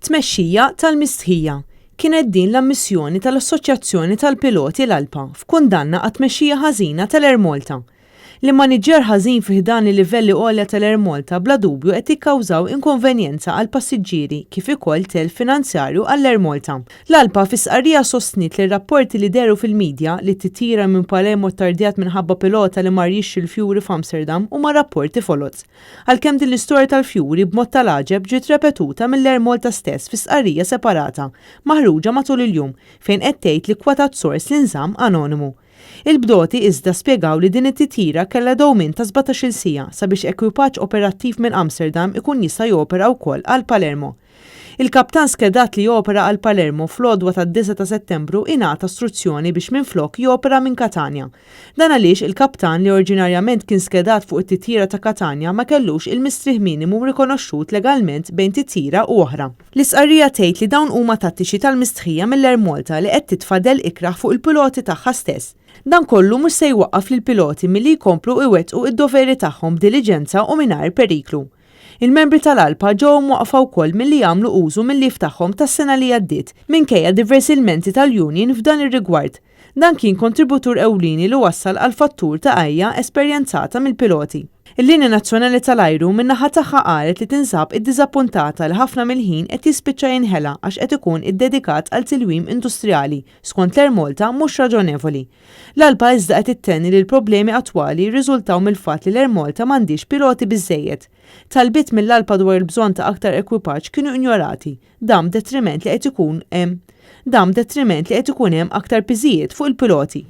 Tmexxija tal-mistħija. Kienet din l-ammissjoni tal-Assoċjazzjoni tal-Piloti l-ALPA f'kundanna għat-tmexxija ħażina tal-Air Malta. L-immaniġġjar ħażin fi ħdan il-livelli għolja tal-Air Malta bla dubju qed jikkawżaw inkonvenjenza għall-passiġġieri kif ikoll telf finanzjarju għall-Air Malta. L-ALPA fi stqarrija sostniet li r-rapporti li dehru fil-media li t-titjira minn Palermo ttardjat minħabba pilota li mar jixtri l-fjuri f'Amsterdam huma rapporti foloz. Għalkemm din l-istorja tal-fjuri b'mod tal-għaġeb ġiet repetuta mill-Air Malta stess fi stqarrija separata maħruġa matul il-jum fejn qed tgħid li kkwotat sors li nżamm anonimu. Il-bdoti iżda spjegaw li din it-titjira kellha dewmien ta' 17-il siegħa sabiex ekwipaġġ operattiv minn Amsterdam ikun jista' jopera wkoll għal Palermo. Il-kaptan skedat li jopera għal Palermo fl-għodwa tad-disgħa ta' Settembru ingħata struzzjoni biex minflok jopera minn Catania. Dan għaliex il-kaptan li oriġinarjament kien skedat fuq it-titjira ta' Catania ma kellux il-mistrieħ minimu rikonoxxut legalment bejn titjira u oħra. L-istqarrija tgħid li dawn huma tattiċi tal-mistħija mill-Air Malta li qed titfa' dell ikrah fuq il-piloti tagħha stess. Dan kollu mhux se jwaqqaf lill-piloti milli jkomplu iwettqu d-doveri tagħhom b'diliġenza u mingħajr periklu. Il-membri tal-ALPA ġew imwaqqfa wkoll milli jagħmlu użu mil-leave tagħhom tas-sena li għaddiet, minkejja diversi lmenti tal-union f'dan ir-rigward. Dan kien kontributur ewlieni li wassal għal fattur ta' għejja esperjenzata mill-piloti. Il-linja nazzjonali tal-ajru min-naħa tagħha qalet li tinsab iddiżappuntata li ħafna mill-ħin qed jispiċċa jinħela għax qed ikun iddedikat għal tilwim industrijali, skont l-Air Malta mhux raġonevoli. L-ALPA iżda qed ittenni li l-problemi attwali jirriżultaw mill-fatt li l-Air Malta m'għandhiex piloti biżżejjed. Talbiet mill-ALPA dwar il-bżonn ta' aktar ekwipaġġ kienu injorati, dan b'detriment li qed ikun hemm dan b'detriment li qed ikun hemm aktar piżijiet fuq il-piloti.